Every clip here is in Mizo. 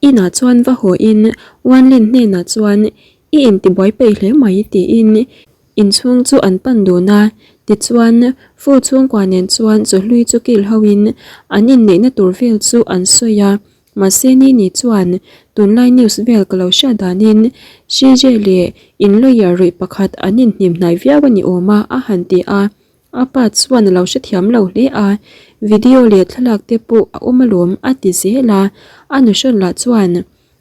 Inah chuan va haw in Wanlin hnenah chuan I intibuai peih hle mai tiin inchhung chu an pan dun a. Tichuan Fu chhungkua nen chuan chawhlui chu kil ho in an inneihna tur vel chu an sawi a. Mahse Nini chuan tunlai news vel ka lo hriat danin Shije leh in lawyer ruih pakhat an inhnim hnai viau a ni awm a a han ti a. A pa chuan a lo hrethiam lo hle a, video leh thlalak te pawh a awm alawm a ti zel a, a nuhrawn lah chuan,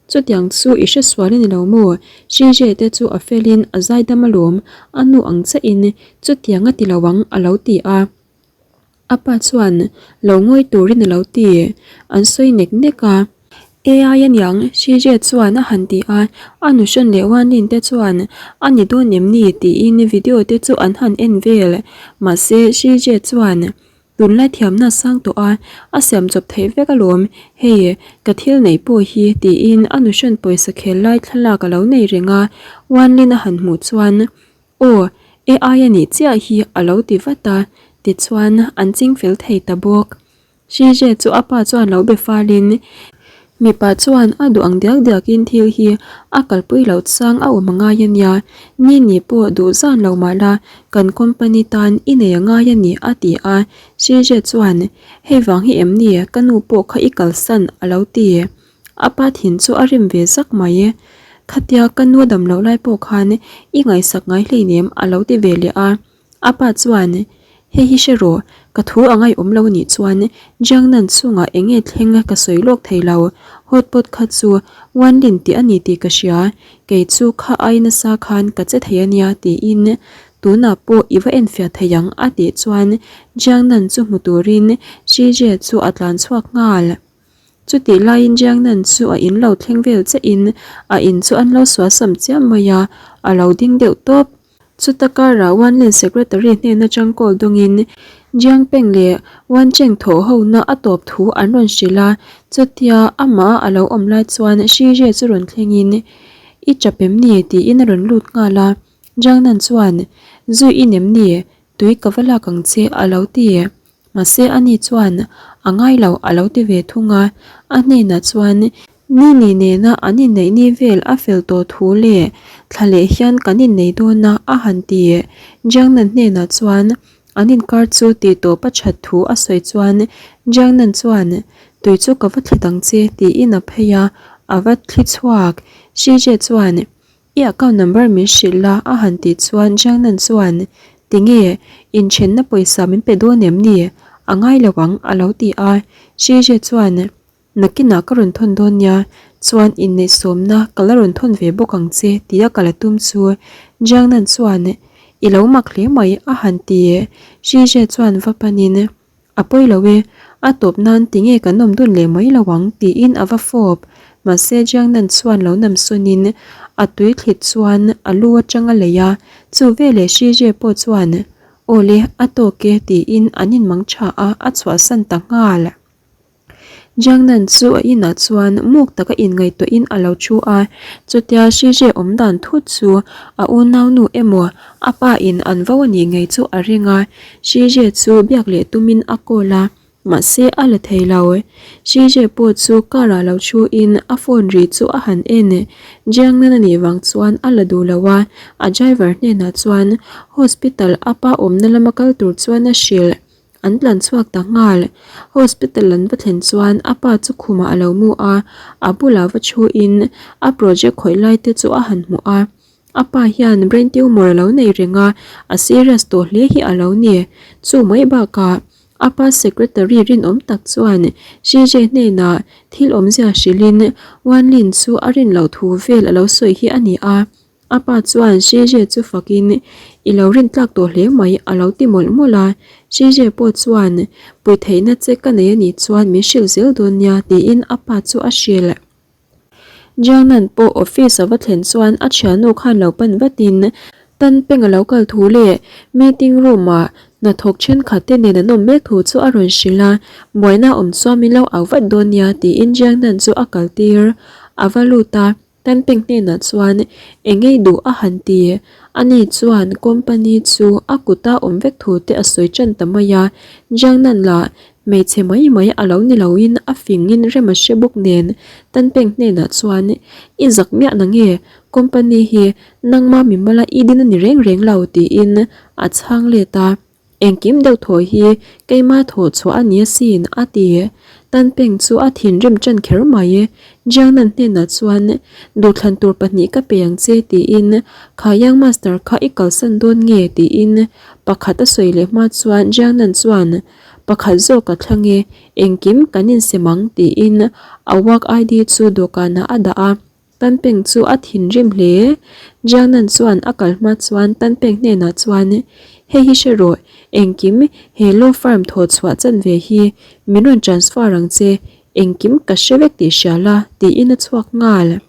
Chutiang chu i hresual a ni lo maw? Shije te chu a felin a zaidam alawm, a nu ang chiahin chutiang a ti lo ang a lo ti a. A pa chuan lo ngawi turin a lo ti, an sawi nek nek a. AI aniang, Shije chuan a han ti a, a nuhrawn leh Wanlin te chuan a ni dawn em ni tiin video te chu an han en vel. Mahse, Shije chuan tunlai thiamna sang tawh a, a siam chawp theih vek alawm, hei ka thil neih pawh hi tiin a nuhrawn pawisa khel lai thlalak a lo nei reng a, Wanlin a han hmuh chuan aw, AI a nih chiah hi a lo ti vat a, tichuan an chingfel thei ta bawk. Shije chu a pa chuan lo be falin, Mipa chuan a duh ang diak diakin thil hi a kalpui loh chang a awm a ngai a nia, ni ni pawh duh zan lo mah la, kan company tan i nei a ngai a ni a ti a. Shije chuan, Hei vang hi em ni, ka nu pawh kha i kalsan a lo ti. A pa thin chu a rim ve zak mai. Khatia ka nu dam loh lai pawh khan i ngaihsak ngai hleinem a lo ti ve leh a. A pa chuan, Hei hi hre rawh, ka thu a ngaihawm lo nih chuan Jiangnan chungah eng nge thleng ka sawi lawk thei lo, hotpot kha chu Wanlin tih a ni tih ka hria, kei chu kha ai nasa khan ka che thei a nia tiin tunah pawh i va enfiah thei ang a tih chuan Jiangnan chu hmu turin Shijie chu a tlan chhuak nghal. Chutih laiin Jiangnan chu a in lo thleng vel chiahin a in chu an lo suasam chiam mai a, a lo ding deuh tawp. Chuta karah Wanlin Secretary hnen atang call dawngin Jiang Peng leh Wan Cheng thawh hona a tawp thu an rawn hrilh a, chutia amah a lo awm lai chuan Shi Jie chu rawn thlengin I chap em ni? tiin a rawn lut nghal a, Jiang Nan chuan Zui i nem ni? Tui ka va lak ang che a lo ti. Mahse ani chuan a ngai lo a lo ti ve thung a, a hnenah chuan Nini nena an inneih ni vel a fel tawh thu leh thla leh hian kan innei dawn a a han ti. Jiangnan hnenah chuan an inkar chu tih tawp a that thu a sawi chuan Jiangnan chuan tui chu ka va thli dang che tiin a phei a, a va thli chhuak. Shijie chuan I account number min hrilh la a han tih chuan Jiangnan chuan Tinge, inthenna pawisa min pe dawn em ni? A ngai lo ang a lo ti a. Shijie chuan Nakinah ka rawn thawn dawn nia, chuan inneihsawmna ka la rawn thawn ve bawk ang che tia ka la tum chu Jiangnan chuan I lo mak hle mai a han ti. Shijie chuan va panin A pawi lo e, a tawp nan tinge kan awm dun leh mai lo ang tiin a va fawp. Mahse Jiangnan chuan lo nam sawnin a tui thlit chuan a lu atang a lei a, chu veleh Shijie pawh chuan Aw le, a tawk e tiin an inmang tha a, a chhuahsan ta nghal. Jiangnan chu a inah chuan muk taka inngaihtuahin a lo thu a, chutia Shijie awm dan thut chu a unaunu emaw a pa in an vo a nih ngei chu a ring a, Shijie chu biak leh tumin a call a, mahse a la thei lo. Shijie pawh chu car ah lo thu in a phone ri chu a han en, Jiangnan a nih vang chuan a la duh lo a, a driver hnenah chuan hospital a pa awmna lama kal tur chuan a hrilh. An tlan chhuak ta nghal. Hospital an va thlen chuan a pa chu khumah a lo mu a, a bulah va thuin a project khawih lai te chu a han hmu a. A pa hian brain tumor a lo nei reng a, a serious tawh hle hi a lo ni. Chu mai bakah a pa secretary rinawm tak chuan Shijie hnenah thil awmzia hrilhin Wanlin chu a rin loh thu vel a lo sawi hi a ni a. A pa chuan Shijie chu fakin, I lo rin tlak tawh hle mai, a lo ti mawlh mawlh a. Shijie pawh chuan, Pui theihna che ka nei a nih chuan min hrilh zel dawn nia, tiin a pa chu a hrilh. Jiangnan pawh office a va thlen chuan a thiannu khan lo pan vatin, Tan peng a lo kal thu leh meeting room ah hnathawk thenkhat te nen an awm mek thu chu a rawn hrilh a, buaina awm chuan min lo au vat dawn nia, tiin Jiangnan chu a kal tir. A va lut a. Tan peng hnenah chuan eng ngei duh a han ti. Ani chuan company chu a kuta awm vek thu te a sawi tan ta mai a, Jiangnan lah Hmeichhe mai mai a lo ni loin a fingin rem a hre bawk nen Tan Peng hnenah chuan, I zak miah na nge, company hi nangma mimala i din a ni reng reng lo tiin a chhang let a. Engkim deuh thaw hi keima thawh chhuah a ni asin, a ti. Tan Peng chu a thinrim ṭan kher mai. Jiangnan hnenah chuan, Duhthlan tur pahnih ka pe ang che tiin, Kha Young Master kha i kalsan dawn nge? tiin pakhat a sawi leh hma chuan Jiangnan chuan, Pakhat zawk a thlang e, engkim kan insem ang tiin a work ID chu dawhkanah a dah a. Tan Peng chu a thinrim hle. Jiangnan chuan a kal hma chuan Tan Peng hnenah chuan, Hei hi hre rawh, engkim he law firm thawh chhuah chanve hi min rawn transfer ang che, engkim ka hre vek tih hria la, tiin a chhuak nghal.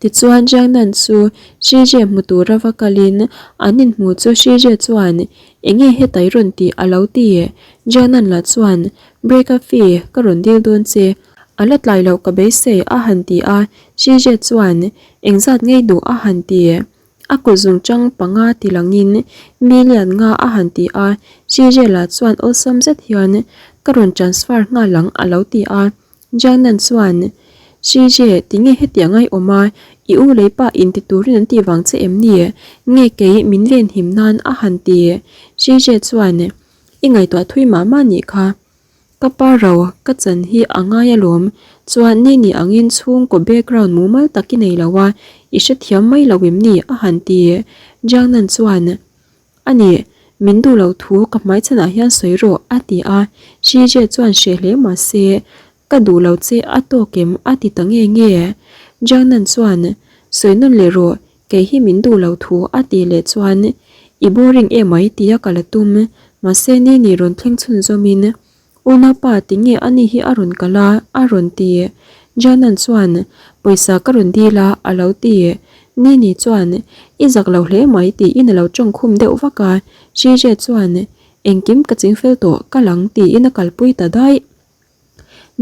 Tichuan Jiangnan chu Shije hmu tura va kalin an inhmu chu Shije chuan, Enge heta i rawn tih a lo ti? Jiangnan lah chuan, Break up fee ka rawn dil dawn che, A la tlai loh ka beisei a han ti a, Shije chuan engzat ngei duh a han ti. A kut zungchang panga ti langin million nga a han ti a, Shije lah chuan awlsam zet hian ka rawn transfer nghal ang a lo ti a. Jiangnan chuan Shije tinge hetiang a i awm a, i u lei pa in ti turin an tih vang che em ni? Nge kei min venhim nan a han ti. Shije chuan i ngaihtuah thui mah mah nih kha. Ka pa ro, ka chan hi a ngai alawm, chuan ni ni angin chhungkaw background mumal tak i nei lo a, i hrethiam mai lo em ni? a han ti. Jiangnan chuan, A ni, min duh lo thu ka hmaichhanah hian sawi rawh, a ti a. Shi Jie chuan hreh hle mah se, Ka duh lo che a tawk em? a ti ta nge nge. Jiangnan chuan, Sawi nawn leh rawh, Kei hi min duh lo thu a tih leh chuan i boring emai tia ka la tum, mahse ni ni rawn thleng chhunzawmin Unaupa tinge ani hi a rawn kal a? a rawn ti. Janan chuan pawisa ka rawn dil a a lo ti. Ni ni chuan i zak lo hle mai tiin a lo tawngkhum deuh vak a, Shije chuan engkim ka chingfel tawh ka lang tiin a kalpui ta daih.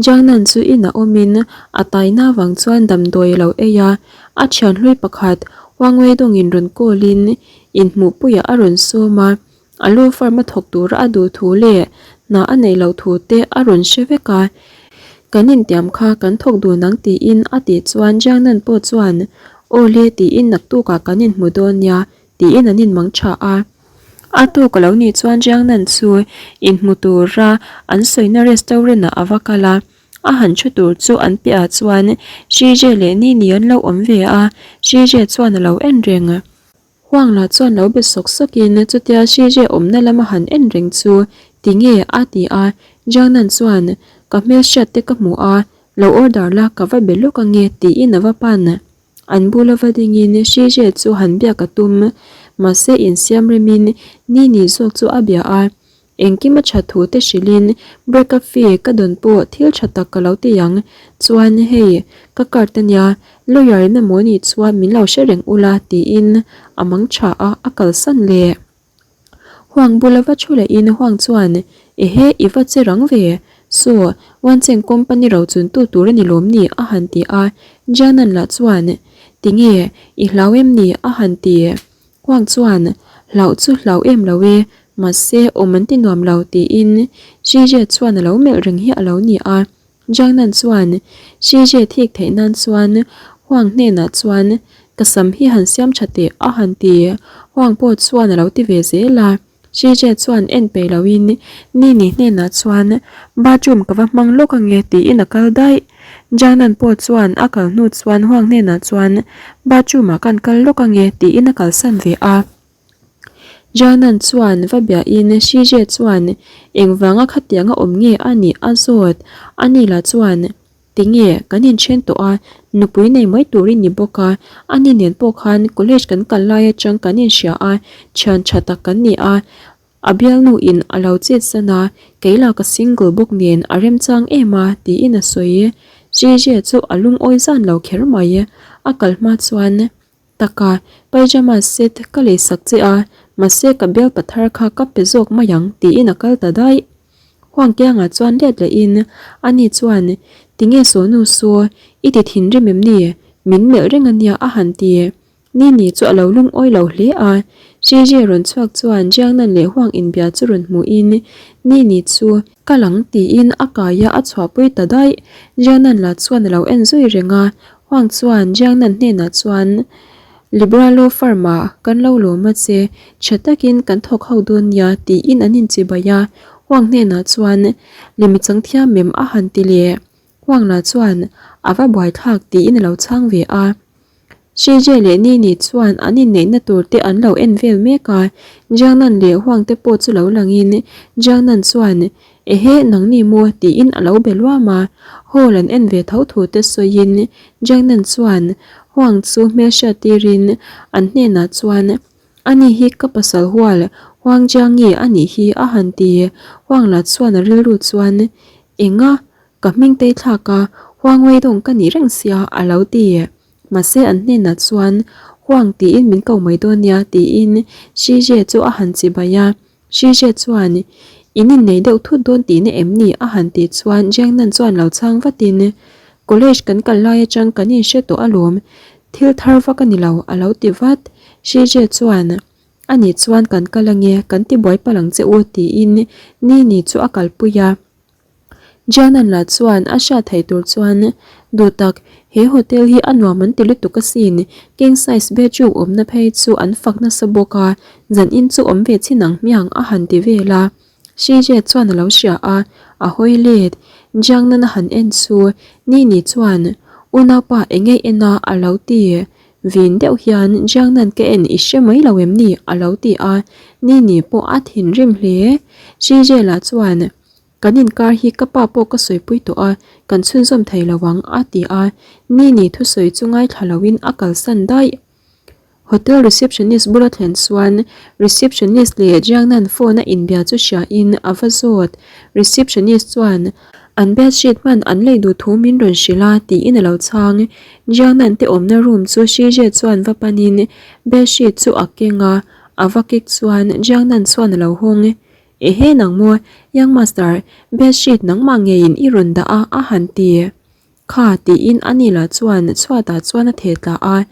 Jiangnan chu inah awmin a taina vang chuan damdawi a lo ei a, a thian hlui pakhat Huang Weidongin rawn call in inhmuhpuiah a rawn sawm a, a law firm a thawk tura a duh thu leh hna a neih loh thu te a rawn hre vek a, kan intiam kha kan thawk dun ang tiin a tih chuan Jiangnan pawh chuan aw le tiin naktukah kan inhmu dawn nia tiin an inmang tha a. A tuk a lo nih chuan Jiangnan chu inhmu tura an sawina restaurant ah a va kal a, a han thu tur chu an piahah chuan Shije leh Nini an lo awm ve a, Shije chuan a lo en reng. Huang lah chuan lo be sawk sawkin chutia Shije awmna lama han en reng chu tinge a ti a, Jiangnan chuan ka hmelhriat te ka hmu a, lo order la ka va be lawk ange tiin a va pan. An bula va dingin Shije chu han biak a tum, mahse insiam remin Nini zawk chu a bia a, engkim a that thu te hrilhin break up fee ka dawn pawh thil tha tak ka lo ti ang, chuan hei ka card a nia, lawyer in emaw nih chuan min lo hre reng ula tiin a mang tha a, a kalsan leh. Huang bula va thu lehin Huang chuan, Ehe, i va che rang ve. Saw, Wancheng company ro chuntu tur a ni lawm ni? a han ti a. Jianan lah chuan, Tinge, i hlau em ni? a han ti. Huang chuan, Hlauh chu hlau em lo e, mahse awm an ti nuam lo, tiin Zhizhe chuan a lo melh reng hi a lo ni a. Jiangnan chuan Shije thik theih nan chuan Huang hnenah chuan ka sam hi han siam tha teh a han ti. Huang pawh chuan a lo ti ve zel a. Shije chuan en peih loin Nini hnenah chuan bathroom ka va hmang lawk ange tiin a kal daih. Jiangnan pawh chuan a kal hnu chuan Huang hnenah chuan bathroom ah kan kal lawk ange tiin a kalsan ve a. Janan chuan va biahin Shije chuan engvanga khatianga awm nge a nih a zawt. Ani lah chuan, Tinge, kan inthen tawh a, nupui nei mai turin ni bawk a, ani nen pawh khan college kan kal lai atang kan inhria a, thian tha tak kan ni a, a bialnu in a lo chet san a, kei lah ka single bawk nen a remchang em a, tiin a sawi. Shije chu a lungawi zan lo kher mai. A kal hma chuan. Taka, pyjama set ka lei sak che a, mahse ka bial pathar kha ka pe zawk mai ang tiin a kal ta daih. Huang kiangah chuan let lehin ani chuan, Tinge Sonu saw, i ti thinrim em ni? Min melh reng ania a han ti. Nini chu a lo lungawi lo hle a. Shiji rawn chhuak chuan Jiangnan leh Huang inbia chu rawn hmuhin Nini chu Kal ang tiin a kai a, a chhuahpui ta daih. Jiangnan lah chuan a lo en zui reng a, Huang chuan Jiangnan hnenah chuan Liberalo firm ah kan lo lawm a che, tha takin kan thawk ho dawn nia tiin an inchibai a, Huang hnenah chuan Lemi chang thiam em a han ti leh. Huang lah chuan a va buaithlak tiin a lo chhang ve a. Shije leh Nini chuan an inneihna tur te an lo en vel mek a, Jiangnan leh Huang te pawh chu lo langin Jiangnan chuan Ehe nangni maw tiin a lo be luam a, hall an en ve tho thu te sawiin Jiangnan chuan Huang chu hmelhriat tirin an hnenah chuan Ani hi ka pasal hual Huang Jiangi a nih hi a han ti. Huang lah chuan a rilru chuan Enga Ka hming tei thlak a, Huang Weidong ka nih reng sia a lo ti. Mahse an hnenah chuan Huang tiin min ko mai dawn nia tiin Shi Jie chu a han chibai a. Shi Jie chuan In innei deuh thut dawn tihna em ni a han tih chuan Jiang Nan chuan lo chhang vatin College kan kal lai atang kan inhre tawh alawm, thil thar vak a ni lo a lo ti vat. Shi Jie chuan Ani chuan kan kal ange, kan tibuai palh ang che u tiin Nini chu a kalpui a. Jianan lah chuan a hriat theih tur chuan, Duhtak, he hotel hi a nuam an ti lutuk asin, king size bedroom awmna phei chu an fak nasa bawk a, zan in chu awm ve chin ang hmiang a han ti vel a. Shije chuan a lo hria a, a hawi let. Jiangnan a han en chu Nini chuan, Unaupa eng nge en a a lo ti. Vin deuh hian Jiangnan ka en i hre mai lo em ni a lo ti a, Nini pawh a thinrim hle. Shije lah chuan, Kan inkar hi ka pa pawh ka sawipui tawh a, kan chhunzawm thei lo ang, a ti a. Nini thusawi chu ngaithla loin a kalsan daih. Hotel receptionist bula thlen chuan receptionist leh Jiangnan phone a inbia chu hriain a va zawt. Receptionist chuan, An bedsheet hman an lei duh thu min rawn hrilh a, tiin a lo chhang. Jiangnan te awmna room chu Shije chuan va panin bedsheet chu a keng a, a va kek chuan Jiangnan chuan a lo hawng. Ehe nang maw, Young Master, bed sheet nangmah ngeiin i rawn dah a, a han ti. Kha, tiin ani lah chuan chhuatah chuan a theh tla a,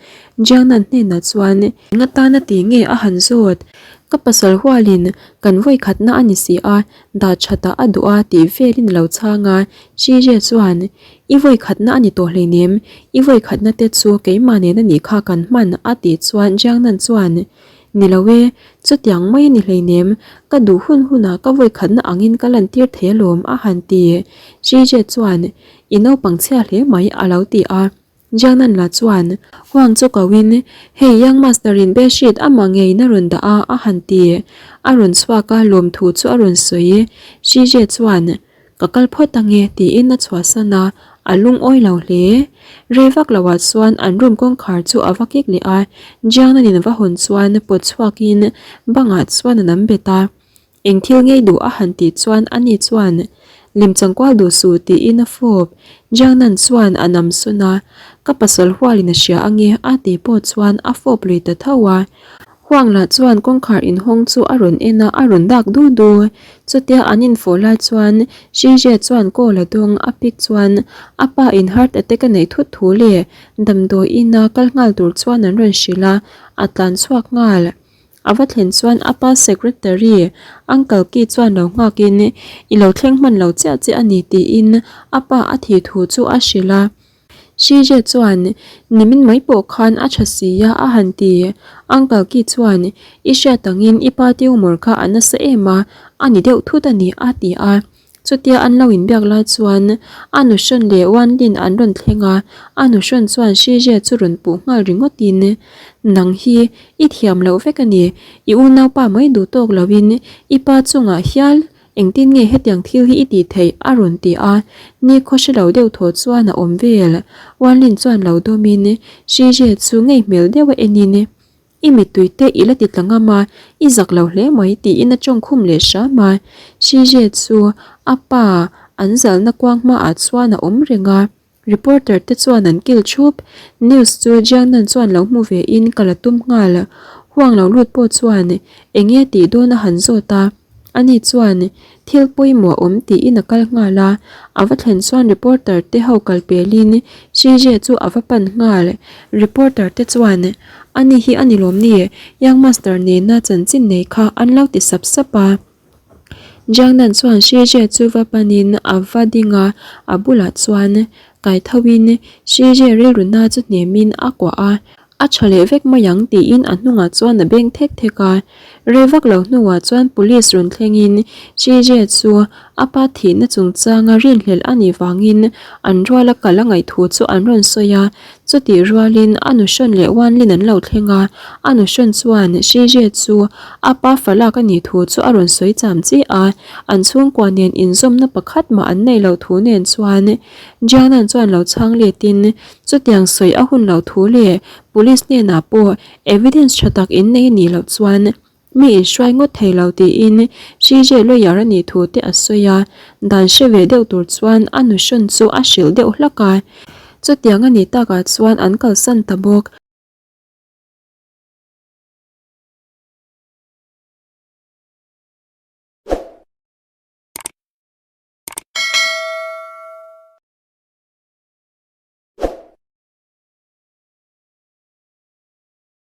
Jiangnan hnenah chuan, Eng atana ti nge a han zawt? Ka pasal hualin kan vawikhatna a ni si a, dah thatah a duh a tih velin a lo chhang a, Shije chuan, I vawikhatna a ni tawh hleinem, i vawikhatna te chu keimah nen a nih kha kan hman, a tih chuan Jiangnan chuan, Ni lo e, chutiang mai a ni hleinem, ka duh hun hunah ka vawikhatna angin ka lantir thei alawm a han ti. Jije chuan, I naupang chhia hle mai a lo ti a. Jianan lah chuan, Huang chu koin, hei Young Master in bedsheet amah ngeiin a rawn dah a a han ti. A rawn chhuak a, lawmthu chu a rawn sawi. Jije chuan, Ka kal phawt ange tiin a chhuahsan a, a lungawi lo hle. Rei vak loah chuan an room kawngkhar chu a va kik leh a, Jiangnan-in a va hawn chuan pawt chhuakin bangah chuan a nam bet a. Eng thil ngei duh a han tih chuan ani chuan Lemchang kual duh suh tiin a fawp. Jiangnan chuan a nam sawn a, Ka pasal hualin a hria ange a tih pawh chuan a fawp lui ta tho a. Huang lah chuan kawngkhar inhawng chu a rawn en a, a rawn dak du du. Chutia an infawh lai chuan Shije chuan call a dawng, a pick chuan a pa in heart attack a neih thut thu leh damdawi ina kal nghal tur chuan an rawn hrilh a, a tlan chhuak nghal. A va thlen chuan a pa secretary Uncle Ki chuan lo nghakin i lo thleng hman lo chiah chiah a ni tiin a pa a thih thu chu a hrilh a. Shije chuan, Nimin mai pawh khan a tha si a, a han ti. Uncle Ki chuan, I hriat angin i pa tumor kha a nasa em a, a ni deuh thut a ni, a ti a. Chutia an lo inbiak lai chuan a nuhrawn leh Wan Lin an rawn thleng a, a nuhrawn chuan Shije chu rawn puh nghal ringawtin, Nang hi i thiam loh vek a ni, i unaupa mai duh tawk loin i pa chungah hial Engtin nge hetiang thil hi i tih theih? a rawn ti a, nikhaw hre lo deuh thaw chuan a awm vel. Wanlin chuan lo dawmin, Shije chu ngei hmel deuh a enin, I mittui te i la ti tla ngam a, i zak lo hle mai tiin a tawng khum leh hram a. Shije chu a pa an zalna kuang hmaah chuan a awm reng a. Reporter te chuan an kil thup. News chu Jiangnan chuan lo hmu ve in ka la tum nghal. Huang lo lut pawh chuan eng nge tih dawn a han zawt a. Ani chuan thil pawimawh a awm tiin a kal nghal a. A va thlen chuan reporter te ho kal pelin Shije chu a va pan nghal. Reporter te chuan. Ani hi a ni lawm ni? Young Master nena chanchin nei kha an lo ti sap sap a. Jiang Nan chuan Shi Jie chu va panin a va ding a, a bulah chuan kai thoin Shi Jie rilru na chu hnemin a kuah a. A tha leh vek mai ang tiin a hnungah chuan a beng thek thek a. Rei vak lo hnuah chuan police rawn thlengin Shi Jie chu a pa thihna chungchanga rinhlelh a nih vangin an ruala kal a ngaih thu chu an rawn sawi a. Chutih rualin a nuhrawn leh Wanlin an lo thleng a, a nuhrawn chuan Shi Jie chu a pa falak a nih thu chu a rawn sawi cham chi a, an chhungkua nen inzawmna pakhat mah an neih loh thu nen chuan Jianan chuan lo chhang letin chutiang sawi a hun loh thu leh police hnenah pawh evidence tha tak in nei a nih loh chuan Mi inhruai ngawt thei lo tiin Shije lawyer a nih thu te a sawi a, dan hre ve deuh tur chuan a nuhrawn chu a hrilh deuh hlak a. Chutiang a nih takah chuan an kalsan ta bawk.